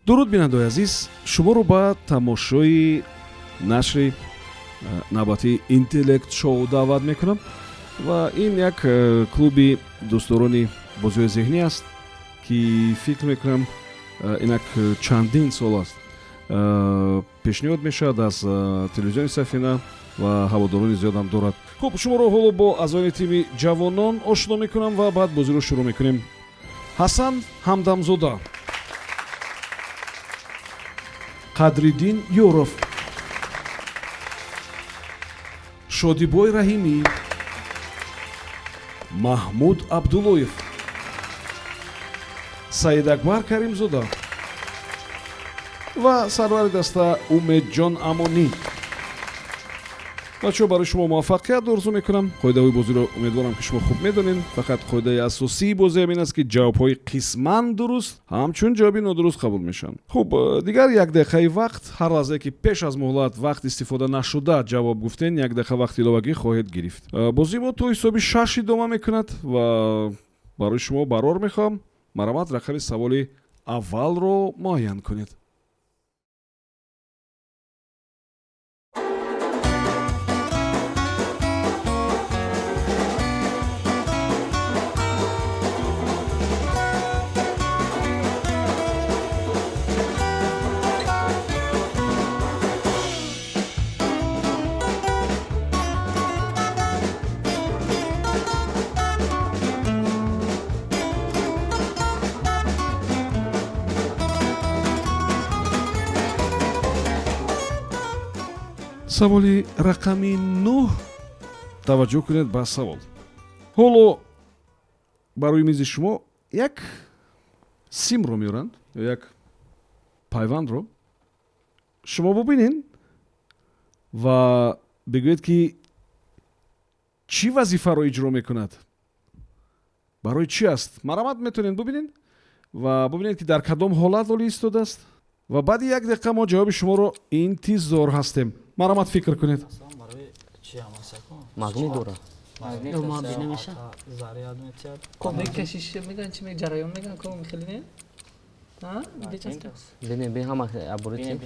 Дуруд, бинандаои азиз, шуморо ба тамошои нашри навбатии Интеллект Шоу даъват мекунам ва ин як клуби дӯстдорони бозиҳои зеҳнӣ аст, ки фикр мекунам, инак чандин сол аст пешниҳод мешавад аз телевизиони Сафина ва ҳаводорони зиёдам дорад. Хуб, шуморо ҳоло бо аъзоёни тими ҷавонон ошно мекунам ва баъд бозиро шурӯъ мекунем. Ҳасан Ҳамдамзода, Қадриддин Ёров, Шодибой Раҳимӣ, Маҳмуд Абдуллоев, Саидакбар Каримзода ва сарвари даста Умедҷон Амонӣ. Бачаҳо, барои шумо муваффақият орзу мекунам. Қоидаҳои бозиро умедворам, ки шумо хуб медонед. Фақат қоидаи асосии бозӣ ҳамин аст, ки ҷавобҳои қисман дуруст ҳамчун ҷавоби нодуруст қабул мешаванд. Хуб, дигар як дақиқаи вақт. Ҳар лаҳзае, ки пеш аз муҳлат вақт истифода нашуда ҷавоб гуфтен, як дақиқа вақти иловагӣ хоҳед гирифт. Бозии мо то ҳисоби шаш идома мекунад ва барои шумо барор мехоҳам. Марҳамат, рақами саволи аввалро муайян кунед. Саволи рақами 9. Таваҷҷӯҳ кунед ба савол. Ҳоло барои мизи шумо як симро меоранд ё як пайвандро. Шумо бубинед ва бигӯед, ки чӣ вазифаро иҷро мекунад, барои чӣ аст. Марҳамат, метавонед бубинед ва бубинед, ки дар кадом ҳолат ҳолӣ истодааст, ва баъди як дақиқа мо ҷавоби шуморо интизор ҳастем. Марҳамат, фикр кунед. Магнит дорад. Кашиш меган, чи ҷараён меган, ко хеле не. Бинем, бин, ҳама аборити.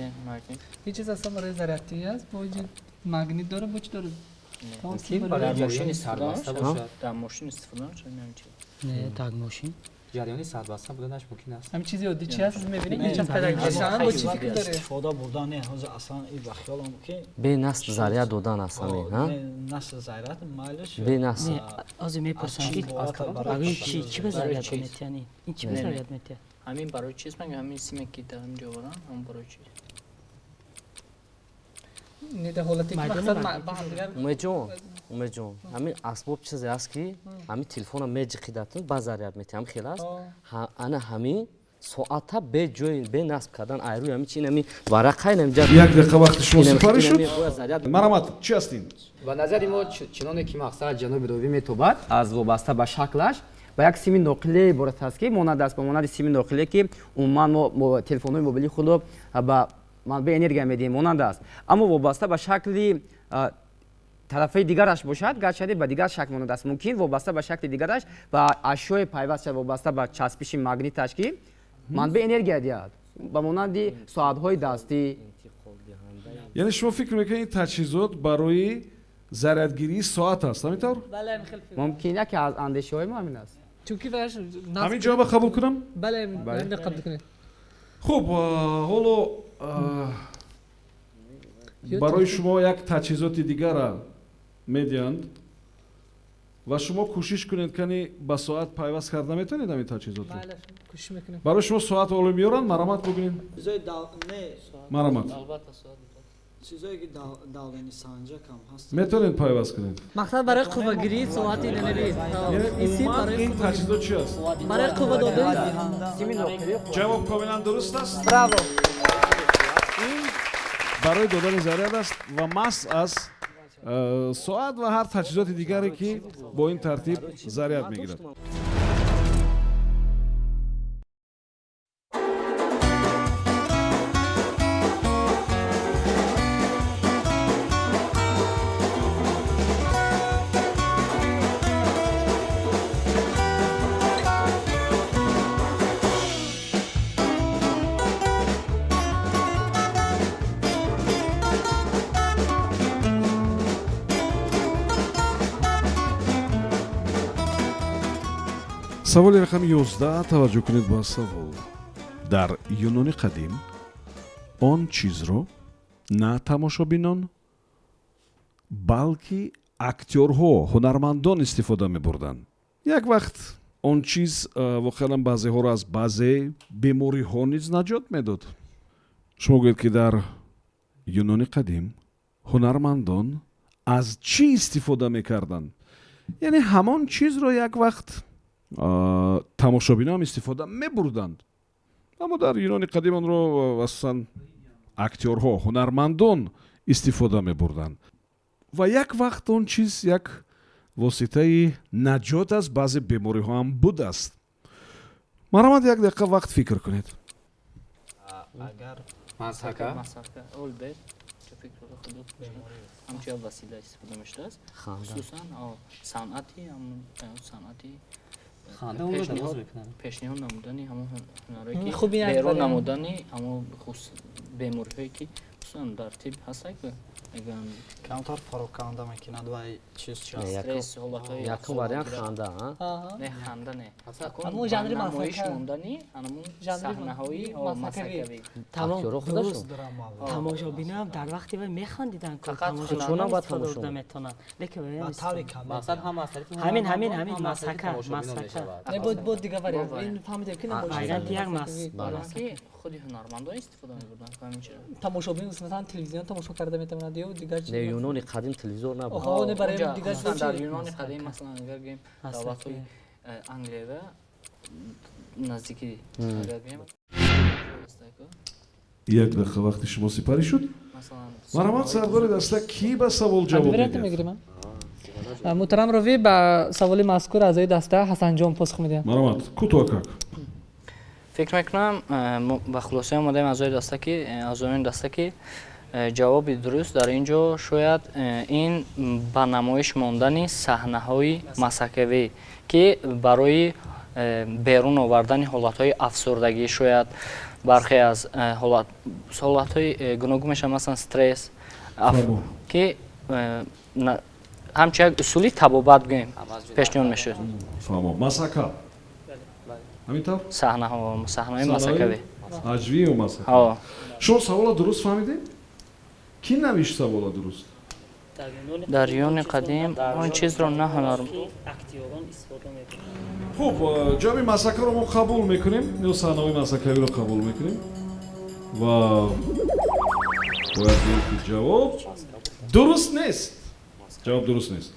Ҳеҷ чиз аслан барои зарядтӣ аст, бо магнит дора, бо чи дорад? Дар мошини сарбаста бошад, дар мошин истифода нашавад. Не, так мошин ҷараёни сарбаста буданаш мумкин аст. Ҳамин чизи оддӣ чи аст, мебинед, мечаспадагишан бо чӣ фикр доред? Истифода бурдан не, ҳозир аслан и ба хиёлам ки бе насб заряд додан аст ҳамин. Ҳа, насб заряд майлаш. Бе насб. Ҳозир мепурсам, ки ин чи чи ба заряд метиҳанд, ин чи ба заряд метиҳад? Ҳамин барои чиз мегӯям, ҳамин симе, ки дар ҳамин ҷо орам, ҳамин барои чиз. Не, дар ҳолате ки мақсад ба ҳамдигар. Умедҷон, Умедҷон, ҳамин асбоб чизе аст, ки ҳамин телефона меҷиқидатун, ба заряд метиҳад, ҳам хел аст. Ана ҳамин соата бе ҷои бе насб кардан айрӯи ҳамин чи инами варақа инамҷа. Як дақиқа вақти шумо сипарӣ шуд. Марҳамат, чӣ аст ин? Ба назари мо, чуноне ки мақсад ҷаноби ровӣ метобад, аз вобаста ба шаклаш ба як сими ноқиле иборат аст, ки монанд аст ба монанди сими ноқиле, ки умуман мо телефонҳои мобилии худро ба манбаи энергия медиҳем, монанд аст. Аммо вобаста ба шакли тарафаи дигараш бошад, гарчанде ба дигар шакл монанд аст, мумкин вобаста ба шакли дигараш ба ашёе пайваст шавад, вобаста ба часпиши магниташ, ки манбаи энергия диҳад, ба монанди соатҳои дастӣ. Яъне шумо фикр мекунед, ин таҷҳизот барои зарядгирии соат аст, ҳамин тавр? Мумкин, яке аз андешаҳои мо ҳамин аст. Чунки ҳамин ҷавоба қабул кунам? Бале, қабул кунед. Хуб, ҳоло барои шумо як таҷҳизоти дигара медиҳанд ва шумо кӯшиш кунед, кани ба соат пайваст карда метавонед ҳамин таҷҳизотро. Барои шумо соат ҳоло меоранд. Марҳамат, бубинед, марҳамат. Чизое ки давлени санҷакам ҳаст. Метавонед пайваст кунед. Мақсад барои қуввагирии соати нави. Умуман, ин таҷҳизот чи аст? Барои қувва додан. Ҷавоб комилан дуруст аст. Браво! Барои додани заряд аст ва маҳз аз соат ва ҳар таҷҳизоти дигаре, ки бо ин тартиб заряд мегирад. Саволи рақами 11. Таваҷҷӯҳ кунед ба савол. Дар Юнони қадим он чизро на тамошобинон, балки актёрҳо, ҳунармандон истифода мебурданд. Як вақт он чиз воқеан баъзеҳоро аз баъзе бемориҳо низ наҷот медод. Шумо гӯед, ки дар Юнони қадим ҳунармандон аз чӣ истифода мекарданд? Яъне ҳамон чизро як вақт тамошобинон истифода мебурданд, аммо дар Юнони қадим онро асосан актёрҳо, ҳунармандон истифода мебурданд ва як вақт он чиз як воситаи наҷот аз баъзе бемориҳо ҳам будааст. Марҳамат, як дақиқа вақт фикр кунед. Агар масака олбер ҳамчун як васила истифода мешудааст, хусусан санъати санъати пешниҳод намудани ҳамон ҳунарҳое ки берун намудани ҳамон бемориҳое ки хусусан дар тиб ҳастак, мегӯянд, камтар пароканда мекунад ва чиз чи стресс ҳолатҳои. Якум вариант ханда. Не, ханда не. Ҳамон жанри намоиш мондани ҳамон саҳнаҳои масакавӣ. Тамом, тамошобинам дар вақти вай механдиданд, тамошо метавонанд, лекин ҳамин ҳамин ҳамин масака масака. Не, бо дигар вариант ин фаҳмидем ки варианти як ки худи ҳунармандон истифода мебурданд ҳамин чиро. Тамошобин масалан телевизион тамошо карда метавонад ё дигар чиз. Не, Юнони қадим телевизор набуд. Оҳо, не, барои дигар чиз. Дар Юнони қадим, масалан, агар гӯем, давлатҳои Англиява наздики агар гӯем. Як дақиқа вақти шумо сипарӣ шуд. Марҳамат, сардори даста, кӣ ба савол ҷавоб медиҳад? Муҳтарам ровӣ, ба саволи мазкур аъзои даста Ҳасанҷон посух медиҳанд. Марҳамат, кӯтоҳакак. Фикр мекунам, ба хулосае омадаем аъзои даста ки аъзоёни даста ки ҷавоби дуруст дар ин ҷо шояд ин ба намоиш мондани саҳнаҳои масакавӣ, ки барои берун овардани ҳолатҳои афсурдагӣ, шояд бархе аз ҳолатҳои гуногун мешавад, масалан стресс, ки ҳамчун як усули табобат гӯем пешниҳод мешуд. Фаҳмо, масака, ҳамин тавр. Саҳнаҳо, саҳнаҳои масакавӣ. Ҳаҷвию масака. Шумо савола дуруст фаҳмидед? Кӣ навишт савола дуруст? Дар Юнони қадим он чизро на ҳунар. Хуб, ҷавоби масакаро мо қабул мекунем ё саҳнаҳои масакавиро қабул мекунем ва бояд гӯем, ки ҷавоб дуруст нест. Ҷавоб дуруст нест.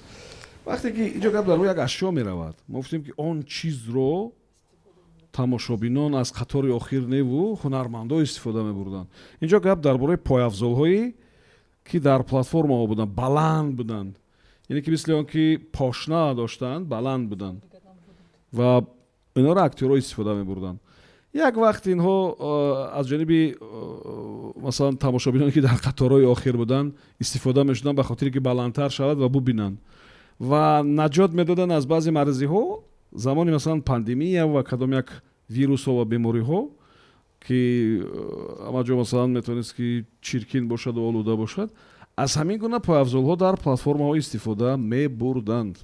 Вақте ки инҷо гап дар рӯи як ашё меравад, мо гуфтем, ки он чизро тамошобинон аз қатори охир неву ҳунармандо истифода мебурданд. Инҷо гап дар бораи пойафзолҳое ки дар платформаҳо буданд, баланд буданд, яъне ки мисли он ки пошна доштанд, баланд буданд ва инҳоро актёрҳо истифода мебурданд. Як вақт инҳо аз ҷониби масалан тамошобиноне, ки дар қаторҳои охир буданд, истифода мешуданд, ба хотире ки баландтар шавад ва бубинанд, ва наҷот медоданд аз баъзе маризиҳо замони масалан пандемия ва кадом як вирусҳо ва бемориҳо, ки ҳама ҷо масалан метавонист ки чиркин бошад ва олуда бошад. Аз ҳамин гуна пойафзолҳо дар платформаҳо истифода мебурданд.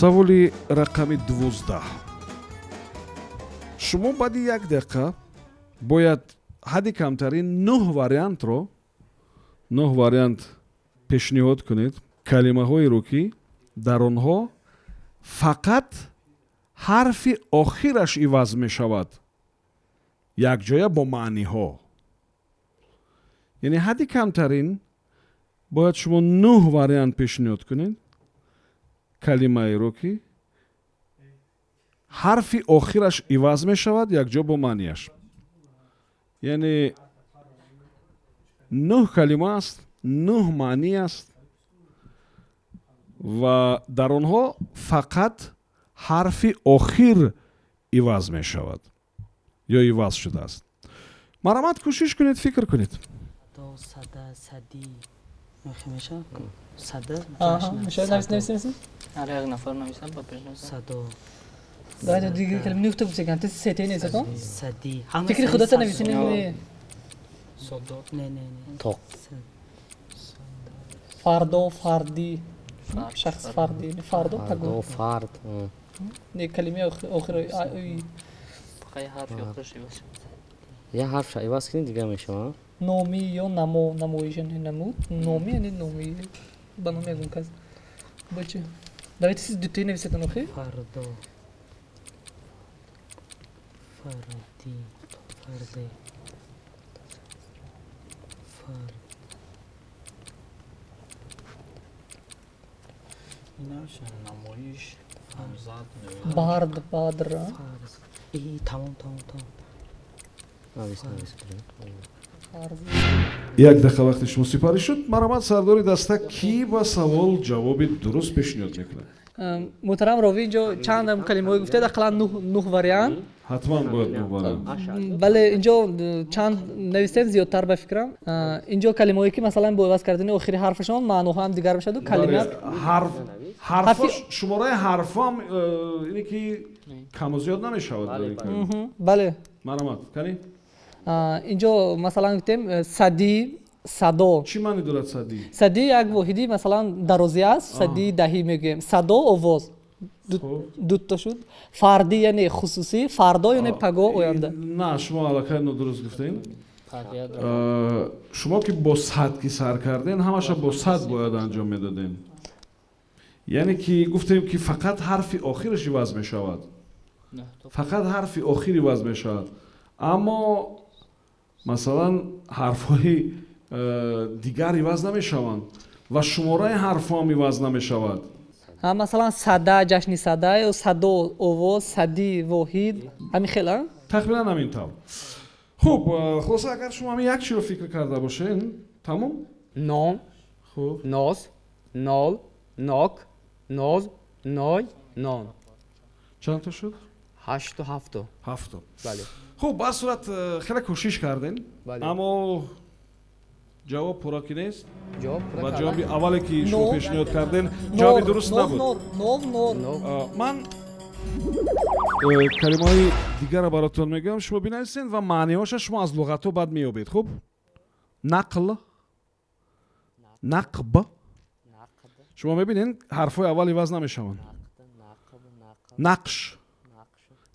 Саволи рақами 12. Шумо баъди як дақиқа бояд ҳадди камтарин нӯҳ вариантро, нӯҳ вариант пешниҳод кунед, калимаҳоеро, ки дар онҳо фақат ҳарфи охираш иваз мешавад якҷоя бо маъниҳо. Яъне ҳадди камтарин бояд шумо нӯҳ вариант пешниҳод кунед калимаеро, ки ҳарфи охираш иваз мешавад якҷо бо маънияш. Яъне нӯҳ калима аст, нӯҳ маънӣ аст ва дар онҳо фақат ҳарфи охир иваз мешавад. Ё иваз шудааст? Марҳамат, кӯшиш кунед, фикр кунед. Сада, садӣ мешавад, сада. Ҳар як нафар нависад ба пешнависад. Садо. Давайте дигар калима нуфта гуфтаган, ти сете нестатон? Садӣ. Фикри худата нависи, не. Содо. Не, не, не. Тоқ. Фардо, фардӣ. Шахс фардӣ, фардо пагоҳ. Фард. Не, калимаи охири. Фақат ҳарфи охираш иваз. Я ҳарфша иваз кунӣ, дигар мешавад. Номӣ ё намо, намоиш, яъне намуд, номӣ, яъне номӣ, ба номи ягон кас. Бо чи? Давайте сиз дутои нависетон охи. Фардо. Фардӣ. Фарде. Фард. Намоиш, ҳамзад. Бард, бадр. Тамом, тамом, тамом. Навис, навис. Як дақиқа вақти шумо сипарӣ шуд. Марҳамат, сардори даста, кӣ ба савол ҷавоби дуруст пешниҳод мекунад? Муҳтарам ровӣ, инҷо чанд калимаҳое гуфтед, ақаллан нӯҳ вариант. Ҳатман бояд нӯҳ вариант. Бале, инҷо чанд навистем, зиёдтар ба фикрам. Инҷо калимаҳое ки масалан бо иваз кардани охири ҳарфашон маъноҳоам дигар мешаваду калима ҳарф шумораи ҳарфҳоам ине ки каму зиёд намешавад. Бале. Марҳамат, кани? Инҷо масалан гуфтем садӣ, садо. Чӣ маъне дорад садӣ? Садӣ як воҳиди масалан дарозӣ аст, садии даҳӣ мегӯем. Садо овоз. Дуто шуд. Фардӣ яъне хусусӣ, фардо яъне пагоҳ, оянда. На, шумо аллакай нодуруст гуфтем. Шумо ки бо сад ки сар карден, ҳамаша бо сад бояд анҷом медодем. Яъне ки гуфтем ки фақат ҳарфи охираш иваз мешавад. Фақат ҳарфи охир иваз мешавад. Аммо масалан ҳарфҳои дигар иваз намешаванд ва шумораи ҳарфҳоам иваз намешавад. Масалан сада, ҷашни сада, ё садо овоз, садӣ воҳид, ҳамин хел, а? Тақрибан ҳамин тавр. Хуб, хулоса агар шумо ҳамин як чиро фикр карда бошед, тамом? Ном, ноз, нол, нок, ноз, ной, нон. Чанд то шуд? Ҳашту ҳафту. Ҳафту. Бале. Хуб, ба сурат хеле кӯшиш кардем, аммо ҷавоб пурра ки нест. Ва ҷавоби аввале ки шумо пешниҳод кардем ҷавоби дуруст набуд. Ман калимаҳои дигарро баротон мегӯям, шумо бинависед ва маъниҳоша шумо аз луғатҳо баъд меёбед. Хуб, нақл, нақб. Шумо мебинед ҳарфҳои аввал иваз намешаванд. Нақш,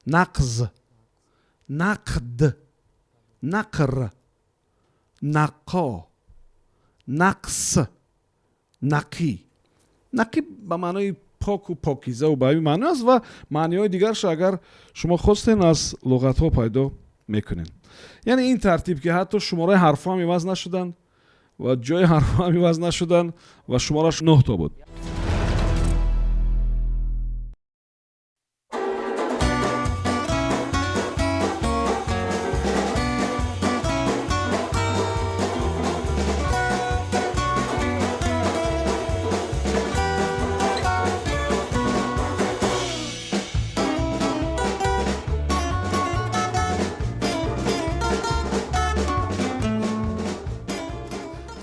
нақз, нақд, нақр, нақо, нақс, нақӣ. Нақӣ ба маънои поку покизаву ба ҳамин маъно аст ва маъниҳои дигарша агар шумо хостен аз луғатҳо пайдо мекунед. Яъне ин тартиб ки ҳатто шумораи ҳарфҳоам иваз нашуданд ва ҷои ҳарфҳоам иваз нашуданд ва шумораш 9 то буд.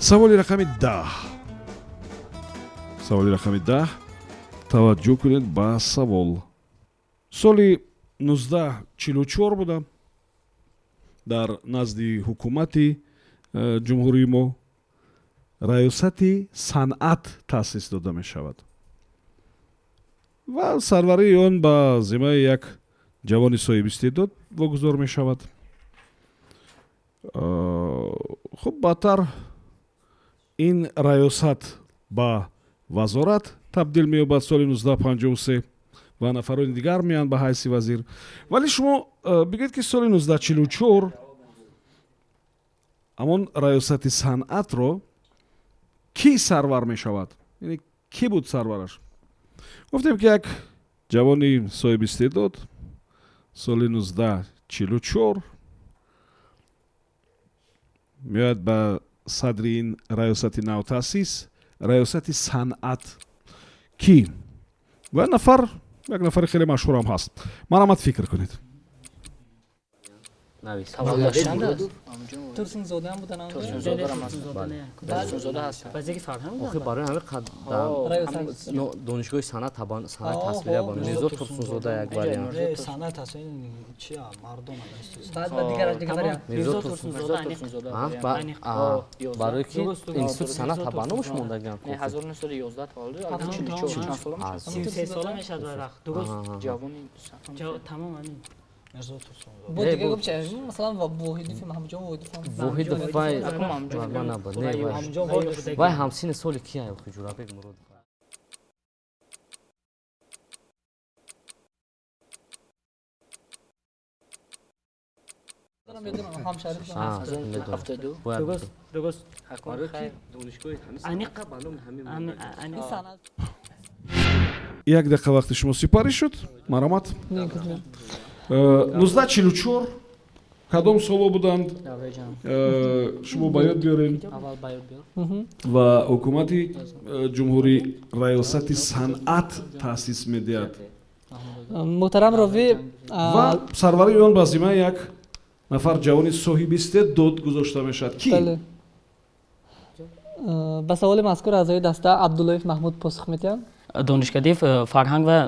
Саволи рақами 10. Саволи рақами 10. Таваҷҷӯҳ кунед ба савол. Соли 1944 буда дар назди ҳукумати ҷумҳурии мо раёсати санъат таъсис дода мешавад ва сарварии он ба зиммаи як ҷавони соҳибистеъдод вогузор мешавад. Хуб, баъдтар ин раёсат ба вазорат табдил меёбад соли 1953 ва нафарони дигар меоянд ба ҳайси вазир. Вале шумо бигӯед ки соли 1944 ҳамон раёсати санъатро кӣ сарвар мешавад? Яъне кӣ буд сарвараш? Гуфтем ки як ҷавони соҳибистеъдод соли 1944 меояд ба садри ин раёсати навтаъсис, раёсати санъат. Кӣ? Ва нафар, як нафари хеле машҳурам ҳаст. Марҳамат, фикр кунед. Навис. Таваллудаш чанд аст? Турсунзода ҳам будан. Турсунзода ҳастанд. Вазири фарҳанг. Охи барои ҳамин қад донишгоҳи санъат санъат тасвирия ба Мирзо Турсунзода як вариант. Санъат тасвири чи мардум баъд ба дигар дигар вариант. Мирзо Турсунзода. Барои ки институти санъат ба номаш мондагиам. 1911 таваллуд, 44 чанд сола мешавад? 33 сола мешавад вақт. Дуруст. Ҷавони тамом ҳамин. Бо дига гуфт чи масалан Воҳидов, Маҳмудҷон Воҳидов. Воҳидов вай набуд. Не, вай ҳамсини соли ки ай охи Ҷурабек Муродов. Дуруст. Як дақиқа вақти шумо сипарӣ шуд. Марҳамат. 1944 кадом солҳо буданд, шумо ба ёд биёред, ва ҳукумати ҷумҳурӣ раёсати санъат таъсис медиҳад. Муҳтарам ровӣ, ва сарварии он ба зиммаи як нафар ҷавони соҳиби истеъдод гузошта мешавад. Ки ба саволи мазкур аъзои даста Абдуллоев Маҳмуд посух медиҳанд. Донишкадаи фарҳанг ва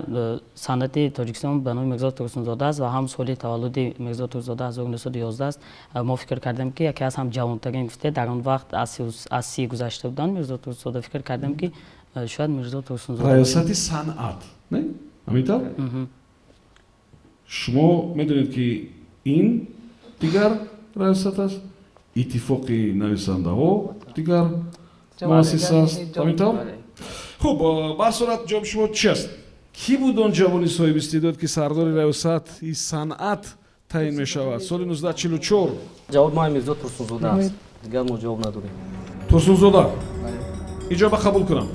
санъати Тоҷикистон ба номи Мирзо Турсунзода аст ва ҳам соли таваллуди Мирзо Турсунзода 1911 аст. Мо фикр кардем, ки яке аз ҳам ҷавонтарин гуфте, дар он вақт аз 30 гузашта буданд Мирзо Турсунзода. Фикр кардем, ки шояд Мирзо Турсунзода. Раёсати санъат, не ҳамин тавр? Шумо медонед, ки ин дигар раёсат аст, иттифоқи нависандаҳо дигар муассиса аст, ҳамин тавр? Хуб, ба ҳар сурат ҷавоби шумо чи аст? Кӣ буд он ҷавони соҳиби истеъдод, ки сардори раёсати санъат таъин мешавад соли 1944? Ҷавоб мо Мирзо Турсунзода аст, дигар мо ҷавоб надорем. Турсунзода. Ин ҷавоба қабул кунам?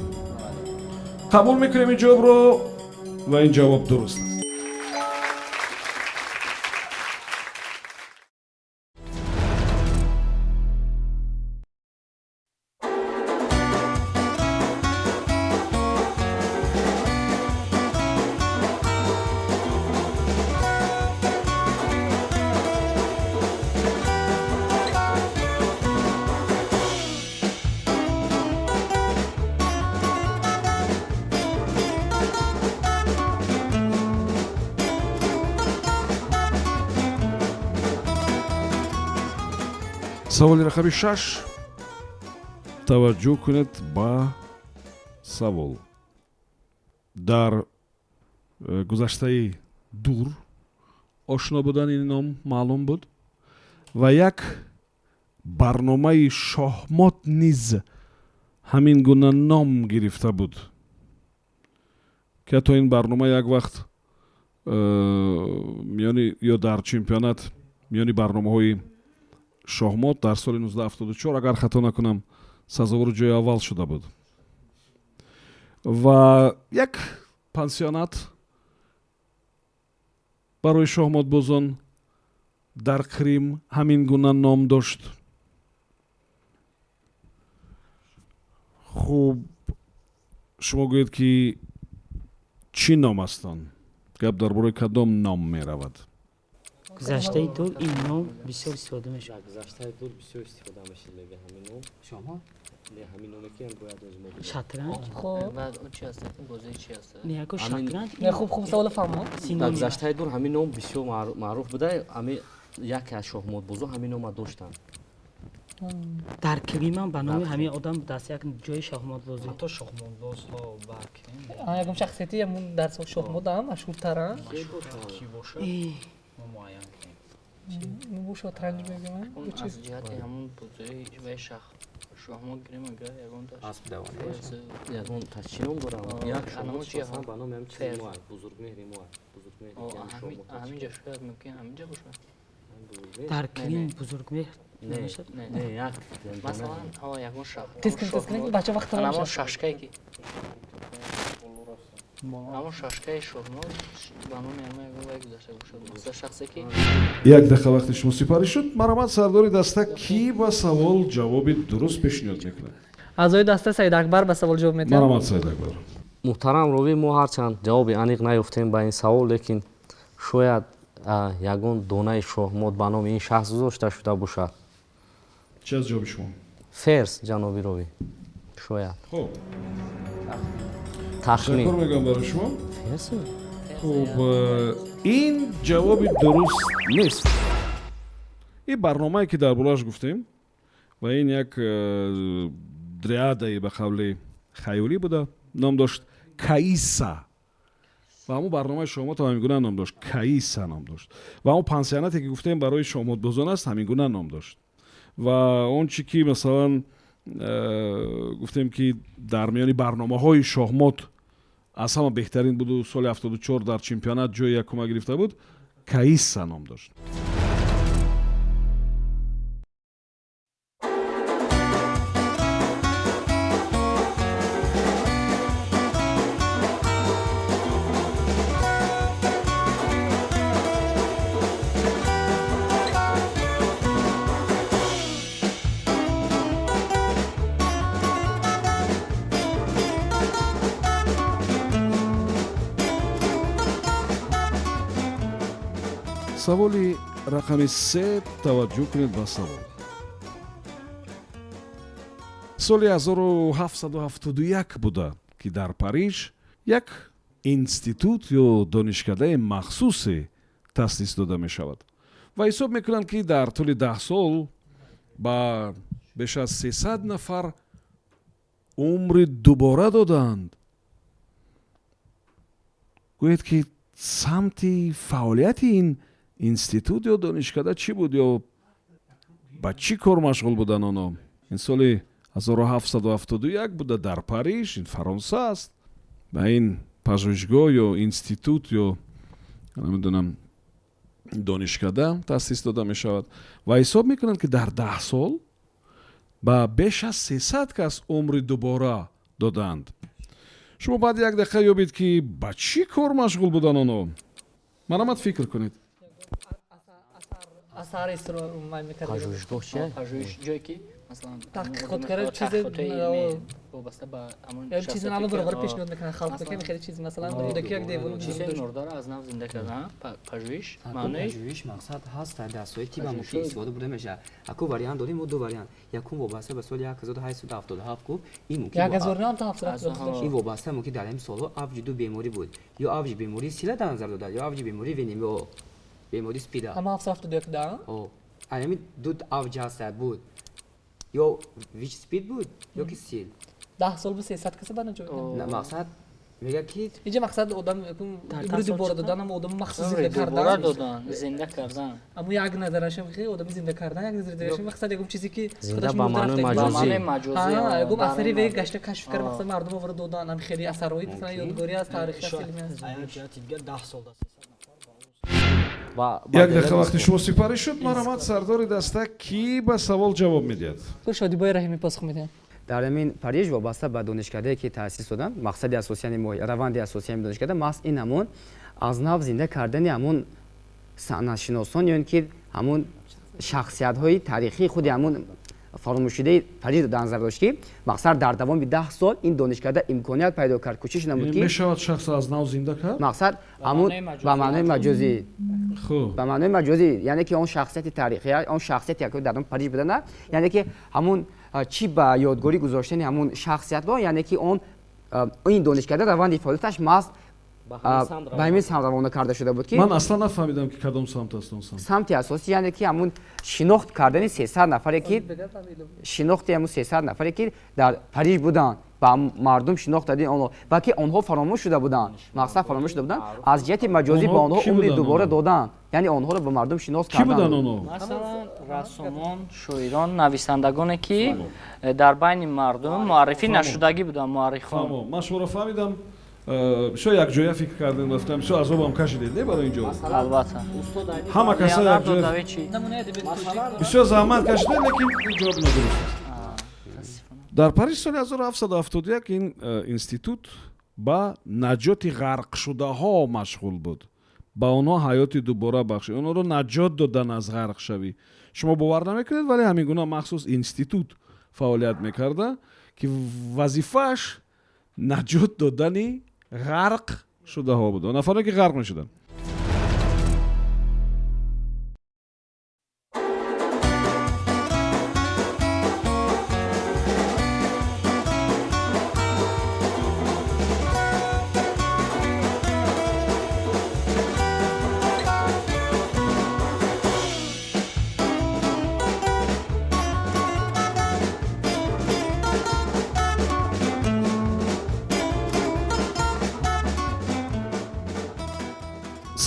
Қабул мекунем ин ҷавобро ва ин ҷавоб дуруст аст. Саволи рақами 6. Таваҷҷӯҳ кунед ба савол. Дар гузаштаи дур ошно будани ин ном маълум буд ва як барномаи шоҳмот низ ҳамин гуна ном гирифта буд, ки ҳатто ин барнома як вақт миёни ё дар чемпионат миёни барномаҳои шоҳмот дар соли 1974, агар хато накунам, сазовори ҷои аввал шуда буд. Ва як пансионат барои шоҳмотбозон дар Крим ҳамин гуна ном дошт. Хуб, шумо гӯед, ки чӣ ном аст он? Гап дар бораи кадом ном меравад? Гузаштаи дур ин ном бисёр истифода мешуд. Гузаштаи дур бисёр истифода мешуд, мега ҳамин ном. Шоҳмот? Не, ҳамин номе ки бояд озмо. Шатранҷ. Хуб. Баъд чи аст? Бозии чи аст? Не, яко шатранҷ. Не, хуб, хуб, савола фаҳмо. Дар гузаштаи дур ҳамин ном бисёр маъруф буда, ҳамин яке аз шоҳмотбозо ҳамин нома доштанд. Дар Кримам ба номи ҳамин одам будааст як ҷои шоҳмотбозӣ. Ҳатто шоҳмотбозҳо ба Крим. Ягон шахсияти ҳамун дар шоҳмот ҳам машҳуртаранд. Ки бошад? Мо муайян кунем. Бу шатранҷ мегӯям. Аз ҷиҳати ҳамун бозии вай шоҳмот гирем, агар ягон Асп давонӣ. Ягон чӣ ном дорам? Як шоҳмот чи ба номи ҳамин чизи мо Бузургмеҳри мо. Бузургмеҳри. Ҳаминҷа шояд мумкин ҳаминҷа бошад. Дар Крим Бузургмеҳр Не, не, як масалан, ягон шах. Тез кун, тез кун, бача вақт тамом Ҳамон шуд. шашкае ки ҳамон шашкаи шоҳмот ба номи ҳама ягон вай гузашта бошад. Масалан, шахсе ки Як дақиқа вақти шумо сипарӣ шуд. Марҳамат, сардори даста, кӣ ба савол ҷавоби дуруст пешниҳод мекунад? Аъзои даста Саид Акбар ба савол ҷавоб медиҳанд. Марҳамат, Саид Акбар. Муҳтарам ровӣ, мо ҳарчанд ҷавоби аниқ наёфтем ба ин савол, лекин шояд ягон донаи шоҳмот ба номи ин шахс гузошта шуда бошад. Чи аз ҷавоби шумо? Ферс, ҷаноби ровӣ, шояд. Хуб. Тахмин. Ташаккур мегӯям барои шумо. Ферс? Хуб, ин ҷавоби дуруст нест. Ин барномае ки дар борааш гуфтем ва ин як дриадае ба қавли хаёлӣ буда, ном дошт Каиса. Ва ҳамун барномаи шоҳмот ҳам ҳамин гуна ном дошт, Каиса ном дошт. Ва ҳамун пансионате ки гуфтем барои шоҳмотбозон аст, ҳамин гуна ном дошт. Ва он чи ки масалан гуфтем ки дар миёни барномаҳои шоҳмот аз ҳама беҳтарин буду соли 74 дар чемпионат ҷои якума гирифта буд, Каиса ном дошт. Саволи рақами се, таваҷҷӯҳ кунед ба савол. Соли 1771 буда, ки дар Париж як институт ё донишкадаи махсусе таъсис дода мешавад ва ҳисоб мекунанд, ки дар тӯли 10 сол ба беш аз 300 нафар умри дубора додаанд. Гӯед, ки самти фаъолияти ин институт ё донишкада чӣ буд ё ба чӣ кор машғул буданд онҳо? Ин соли 1771 буда дар Париж, ин Фаронса аст. Ба ин пажӯҳишгоҳ ё институт ё намедонам донишкада таъсис дода мешавад ва ҳисоб мекунанд, ки дар 10 сол ба беш аз 300 кас умри дубора додаанд. Шумо баъди як дақиқа ёбед, ки ба чӣ кор машғул буданд онҳо. Марҳамат, фикр кунед. Асар истро май мекард. Пажӯҳишгоҳ чия? Пажӯҳиш ҷое ки масалан таҳқиқот карда, чизе таҳқиқоти илмӣ вобаста ба ҳамон як чизи нав шахсияте ки, баробар пешниҳод мекунанд халқ, ки хеле чиз, масалан, Рӯдакӣ як девона чизе дошт. мурдаро аз нав зинда кардан, пажӯҳиш маънои пажӯҳиш мақсад ҳаст дар соҳаи тиб ҳам Пажӯҳишҳо- ки истифода бурда мешавад. Аку вариант дорем мо, ду вариант. Якум вобаста ба соли 1877 гуфт, ин мумкин як ҳазор нав та ҳафтсад Аз ҳафтоду ҳашт. ин вобаста мумкин дар ҳамин солҳо авҷи ду беморӣ буд, ё авҷи бемории сила дар назар додад, ё авҷи бемории ВНМО, бемории спида. Ҳама 771 да? О, ҳамин ду авҷ ҳаста буд, ё вич спид буд, ё ки сил. 10 сол бу 300 каса ба наҷо. На, мақсад мегӯяд ки инҷа мақсад одам Дар умри даҳ сол дубора чӣ додан, ама одами махсус умри зинда дубора кардан. додан, зинда кардан. Аммо як назарашам хе одами зинда кардан, як назари дигарашам мақсад ягон чизе ки Зинда худаш ба мурда маънои рафта. Ба маҷозӣ. маънои маҷозӣ, А, ягон дар асари ве мардум. гашта кашф кард, мақсад мардум оварда додан, ам хеле асарҳои масалан ёдгорӣ аст, таърихи аст, илми аст. А як ҷиҳати дигар 10 сол да 300 нафар ба Ба Як далели дақиқа вақти шумо сипарӣ шуд. Марҳамат, сардори даста, кӣ ба савол ҷавоб медиҳад? Ку Шодибои Раҳимӣ посух медиҳанд. Дар ҳамин Париж вобаста ба донишкадае ки таъсис доданд, мақсади асосии мо, раванди асосии ҳамин донишкада маҳз ин ҳамон аз нав зинда кардани ҳамон санъатшиносон ё ин ки ҳамон шахсиятҳои таърихии худи ҳамон фаромӯшшудаи Париж дар назар дошт, ки мақсад дар давоми 10 сол ин донишкада имконият пайдо кард, кӯшиш намуд ки Мешавад шахс аз нав зинда кард? Мақсад ҳамон маънои маҷозӣ. Ба маънои маҷозӣ. Хуб. Ба маънои маҷозӣ, яъне ки он шахсияти таърихӣ, он шахсияте ки дар он Париж буданд, яъне ки ҳамон чӣ ба ёдгорӣ гузоштани ҳамон шахсиятро, яъне ки он ин донишкада раванди фаъолияташ маҳз Ба ҳамин самт ба ҳамин самт равона карда шуда буд, ки Ман аслан нафаҳмидам, ки кадом самт аст он самт. Самти асосӣ, яъне ки ҳамон шинохт кардани 300 нафаре ки шинохти ҳамон 300 нафаре ки дар Париж буданд, ба мардум шинохт дадин онҳо ва ки онҳо фаромӯш шуда буданд, мақсад фаромӯш шуда буданд, аз ҷиҳати маҷозӣ ба Онҳо онҳо кӣ умри буданд дубора онҳо? доданд, яъне онҳоро ба мардум шинос Кӣ буданд карданд. онҳо? Масалан, рассомон, шоирон, нависандагоне ки дар байни мардум муаррифӣ нашудагӣ буданд, муаррихон. Фаҳмо, ман шуморо фаҳмидам. Бисёр якҷоя фикр кардем, рафтам, бисёр азобам кашидед, не, барои ин ҷо? Албатта. Ҳама каса Леонардо якҷоя да Винчи. Намунаи адабиёти тоҷик. Бисёр заҳмат кашидед, лекин ин ҷавоб нодуруст аст. Дар Париж соли 1771 ин институт ба наҷоти ғарқшудаҳо машғул буд, ба онҳо ҳаёти дубора бахшид, онҳоро наҷот додан аз ғарқшавӣ. Шумо бовар намекунед, вале ҳамин гуна махсус институт фаъолият мекарда, ки вазифааш наҷот додани ғарқ шудаҳо буд, нафаре ки ғарқ мешуданд.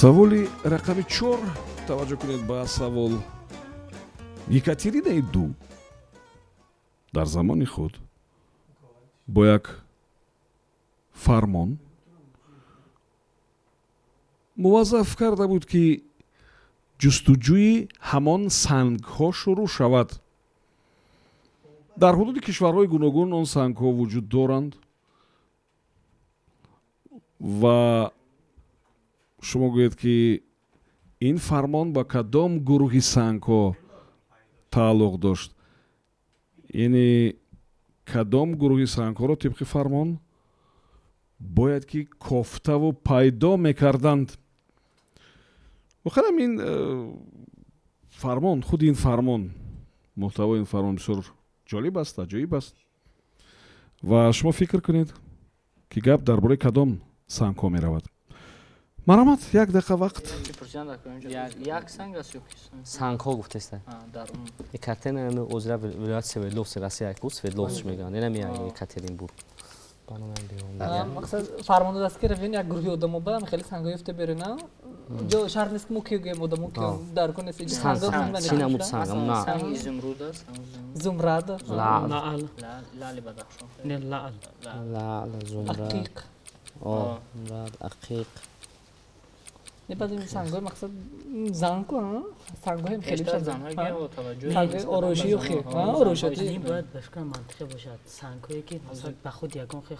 Саволи рақами 4. Таваҷҷӯҳ кунед ба савол. Екатеринаи ду дар замони худ бо як фармон муваззаф карда буд, ки ҷустуҷӯи ҳамон сангҳо шурӯъ шавад. Дар ҳудуди кишварҳои гуногун он сангҳо вуҷуд доранд ва шумо гӯед, ки ин фармон ба кадом гурӯҳи сангҳо тааллуқ дошт, яъне кадом гурӯҳи сангҳоро тибқи фармон бояд ки кофтаву пайдо мекарданд. Воқеан ин фармон, худи ин фармон, муҳтавои ин фармон бисёр ҷолиб аст, аҷоиб аст ва шумо фикр кунед, ки гап дар бораи кадом сангҳо меравад. Марҳамат, як дақиқа вақт. Як санг аст ё Сангҳо гуфтеста. Екатерина озира вилоят Свердловск, Россия ку, Свердловск мегӯянд, инами Екатеринбург. Мақсад фармон додааст, ки равин як гурӯҳи одамо ба хеле сангҳо ёфта берена. Ҷо шарт нест, ки мо ки гӯем, одамо ки дар кун нест. Чӣ намуд санг? Санг изумруд аст. Зумрад. Лаъли Бадахшон. Не, лаъл. Лаъл, зумрад. Ақиқ. Зумрад, ақиқ. Не, баъд ин сангҳои, мақсад, занку сангҳои хеле сангҳои ороишию хел ороишоти. Ин бояд ба фикрам мантиқӣ бошад. Сангҳое ки ба худ ягон хел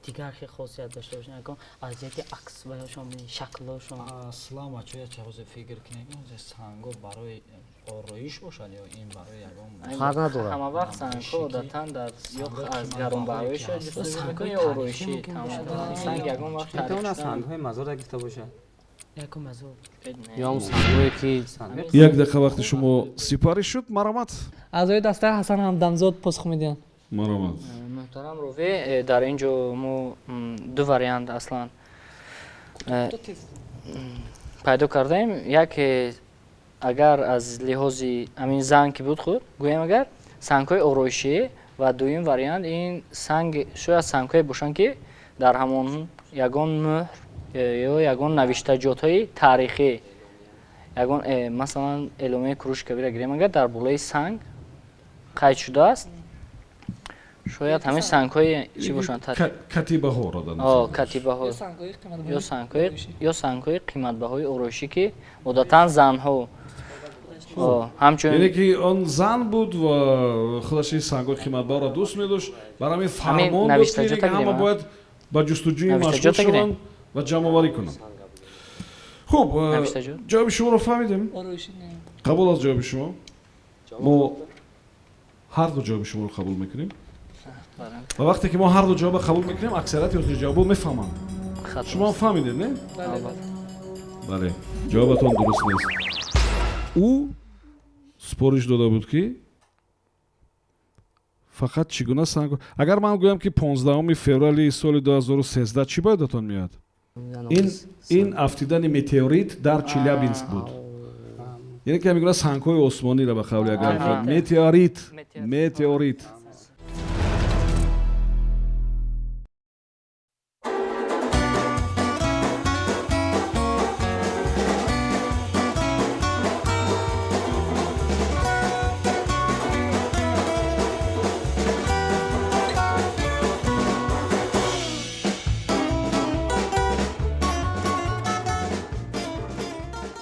дигар хел хосият дошта бошанд, ягон аз ҷиҳати акс ва ёшон, шаклҳошон. Аслан бачаҳо, як чизе фикр кунед, сангҳо барои ороиш бошад ё ин барои ягон Фарқ надорад. Ҳама вақт сангҳо одатан дар ё аз гаронбаҳоиш ҷустуҷӯ мекунӣ, ё ороишӣ. Санг ягон вақт метавонад сангҳои мазора гирифта бошад. Якум мазор. Ё ҳам сангҳое ки Як дақиқа вақти шумо сипарӣ шуд. Марҳамат. Аъзои дастаи Ҳасан Ҳамдамзод посух медиҳанд. Марҳамат. Муҳтарам ровӣ, дар ин ҷо мо ду вариант аслан пайдо кардаем. Яке, агар аз лиҳози ҳамин занг ки буд худ гӯем, агар сангҳои ороишӣ, ва дуюм вариант ин санг шояд сангҳое бошанд, ки дар ҳамон ягон мӯҳр ё ягон навиштаҷотҳои таърихӣ, ягон, масалан, Эъломияи Куруши Кабира гирем, агар дар болои санг қайд шудааст, шояд ҳамин сангҳои чӣ бошанд? Катибаҳоро. Катибаҳо ё сангҳои қиматбаҳои ороишӣ, ки одатан занҳо ҳамчун Яъне ки он зан буд ва худаш ин сангҳои қиматбаҳоро дӯст медошт, барои ҳамин фармон дод, ки ҳама бояд ба ҷустуҷӯи машғул шаванд ва ҷамъоварӣ кунанд. Хуб, ҷавоби шуморо фаҳмидем, қабул аст ҷавоби шумо. Мо ҳар ду ҷавоби шуморо қабул мекунем ва вақте ки мо ҳар ду ҷавоба қабул мекунем, аксарияти ҳозирҷавобо мефаҳманд. Шумо ҳам фаҳмидед, не? Бале, ҷавобатон дуруст нест. Ӯ супориш дода буд, ки фақат чӣ гуна санг. Агар ман гӯям, ки 15 феврали соли 2013, чӣ ба ёдатон меояд? Ин афтидани метеорит дар Челябинск буд. Яъне ки ҳамин гуна сангҳои осмониро, ба қавли агар метеорит, метеорит.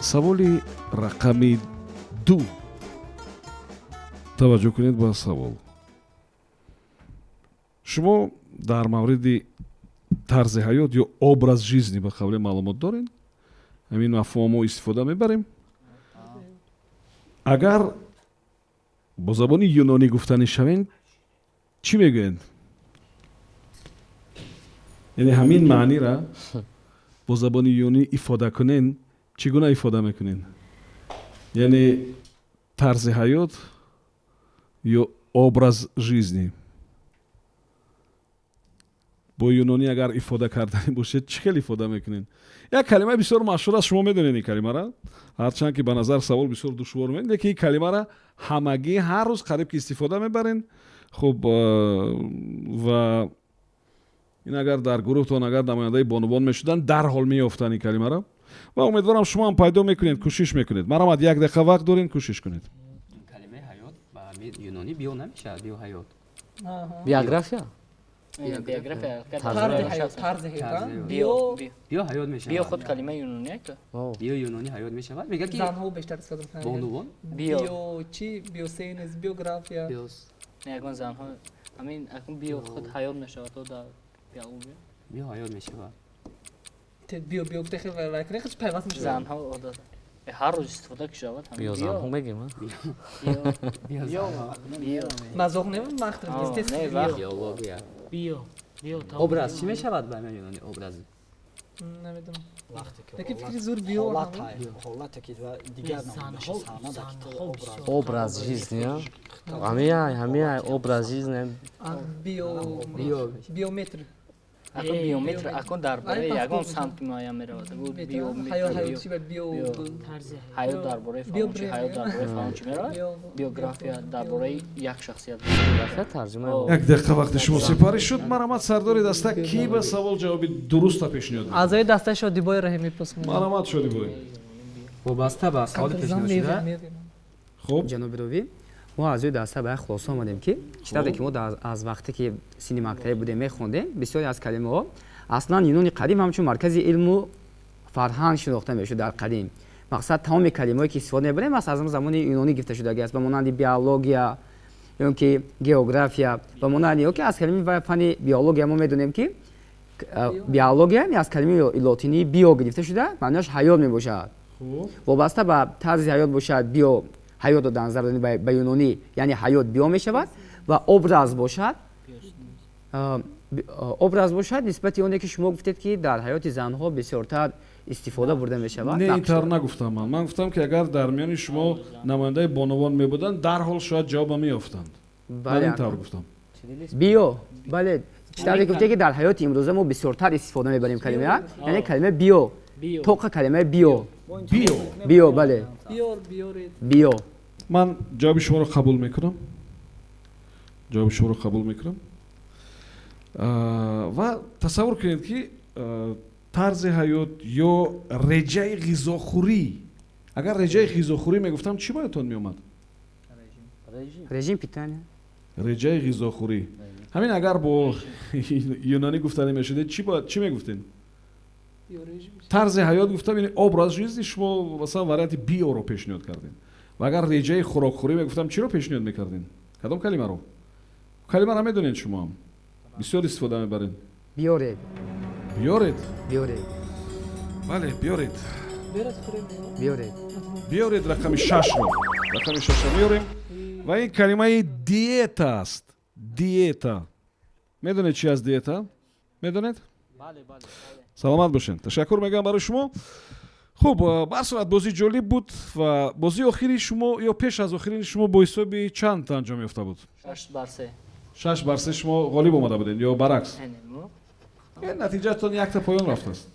Саволи рақами 2. Таваҷҷӯҳ кунед ба савол. Шумо дар мавриди тарзи ҳаёт ё образ жизни, ба қавле, маълумот доред? Ҳамин мафҳумо мо истифода мебарем. Агар бо забони юнонӣ гуфтанӣ шавем, чӣ мегӯянд? Яъне ҳамин маънира бо забони юнонӣ ифода кунен, чӣ гуна ифода мекунед? Яъне тарзи ҳаёт ё образ жизни бо юнонӣ агар ифода карданӣ бошед, чӣ хел ифода мекунед? Як калимаи бисёр машҳур аст, шумо медонед ин калимара. Ҳарчанд ки ба назар савол бисёр душвор меояд, лекин ин калимара ҳамагӣ ҳар рӯз қариб ки истифода мебарен. Хуб, ва ин агар дар гурӯҳтон агар намояндаи бонувон мешуданд, дарҳол меёфтанд ин калимаро. Ва умедворам, шумо ҳам пайдо мекунед, кӯшиш мекунед. Марҳамат, як дақиқа вақт дорем, кӯшиш кунед. Калимаи ҳаёт ба юнонӣ био намешавад, био ҳаёт. Биография. Биография. Тарзи ҳаёт. Био. Био ҳаёт мешавад. Био худ калимаи юнонӣ ка. Био юнонӣ ҳаёт мешавад. Мегӯяд ки занҳо бештар истифода мекунанд. Бонувон? Био чӣ? Биосинтез, биография. Не, ягон занҳо ҳамин акун био худ ҳаёт мешавад, то дар биология. Био ҳаёт мешавад. Био био гуфта хеле вай хеле пайваст мешавад. Занҳо одат ҳар рӯз истифода ки шавад. Био занҳо мегем, а? Био. Био. Мазоқ не, вақт не, вақт. Биология. Био. Био. Образ чӣ мешавад ба юнонӣ образ? Намедонам. Лекин фикри зур био. Ҳолате ки дигар образ жизни, ҳамия, ҳамия образ жизни. Био биометр. Акун биометр, акун дар бораи ягон самти муайян меравад. Био ҳаёт дар бораи фалончи, ҳаёт дар бораи фалончи меравад. Биография дар бораи як шахсият. Биография тарҷима. Як дақиқа вақти шумо сипарӣ шуд. Марҳамат, сардори даста, кӣ ба савол ҷавоби дуруста пешниҳод? Аъзои даста Шодибои Раҳимӣ пос. Марҳамат, Шодибой. Вобаста ба саволи пешниҳодшуда, хуб, ҷаноби ровӣ, мо аъзои даста ба як хулоса омадем, ки чӣ тавре ки мо аз вақте ки синни мактабӣ будем мехондем, бисёре аз калимаҳо аслан Юнони қадим ҳамчун маркази илму фарҳанг шинохта мешуд. Дар қадим мақсад тамоми калимаҳое ки истифода мебарем, аз замони юнонӣ гирифта шудагӣ аст, ба монанди биология ё ки география, ба монанди ё ки аз калимаи фанни биология. Мо медонем, ки биология аз калимаи лотинии био гирифта шуда, маънояш ҳаёт мебошад. Вобаста ба тарзи ҳаёт бошад, био ҳаётро дар назар дорем, ба юнонӣ яъне ҳаёт био мешавад. Ва образ бошад, образ бошад, нисбати оне ки шумо гуфтед, ки дар ҳаёти занҳо бисёртар истифода бурда мешавад. Не, ин тавр нагуфтам ман. Ман гуфтам, ки агар дар миёни шумо намояндаи бонувон мебуданд, дарҳол шояд ҷавоба меёфтанд. Ман ин тавр гуфтам. Био, бале, чӣ тавре гуфте, ки дар ҳаёти имрӯза мо бисёртар истифода мебарем калима, яъне калимаи био, тоқа калимаи био. Био. Био, бале, био. Ман ҷавоби шуморо қабул мекунам, ҷавоби шуморо қабул мекунам. Ва тасаввур кунед, ки тарзи ҳаёт ё реҷаи ғизохӯрӣ. Агар реҷаи ғизохӯрӣ мегуфтам, чӣ ба ёдтон меомад? Режим питания. Реҷаи ғизохӯрӣ. Ҳамин агар бо юнонӣ гуфтанӣ мешудед, чӣ мегуфтед? Тарзи ҳаёт гуфтам, яъне образ жизни, шумо масалан варианти биоро пешниҳод кардем. Ва агар реҷаи хӯрокхӯрӣ мегуфтам, чиро пешниҳод мекардем? Кадом калимаро? Калимаро медонед, шумо ҳам бисёр истифода мебаред. Биёред. Биёред. Биёред. Бале, биёред. Биёред. Биёред рақами шашро. Рақами шашро меёрем ва ин калимаи диета аст. Диета. Медонед, чи аст диета? Медонед? Саломат бошед, ташаккур мегӯям барои шумо. Хуб, ба ҳар сурат бозӣ ҷолиб буд. Ва бозии охири шумо ё пеш аз охирини шумо бо ҳисоби чанд анҷом ёфта буд? 6 бар 3. 6 бар 3 шумо ғолиб омада будед ё баръакс? Натиҷаатон якта поён рафтааст,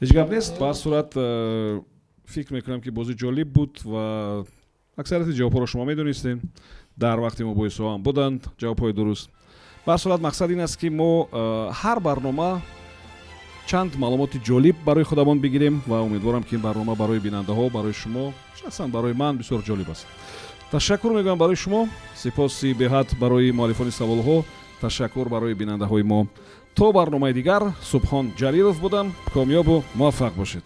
ҳеҷ гап нест. Ба ҳар сурат фикр мекунам, ки бозӣ ҷолиб буд ва аксарияти ҷавобҳоро шумо медонистем. Дар вақти мубоҳисаҳо ҳам буданд ҷавобҳои дуруст. Ба ҳар сурат мақсад ин аст, ки мо ҳар барнома чанд маълумоти ҷолиб барои худамон бигирем ва умедворам, ки ин барнома барои бинандаҳо, барои шумо, шахсан барои ман бисёр ҷолиб аст. Ташаккур мегӯям барои шумо, сипоси беҳад барои муаллифони саволҳо, ташаккур барои бинандаҳои мо. То барномаи дигар, Субҳон Ҷалилов будам. Комёбу муваффақ бошед.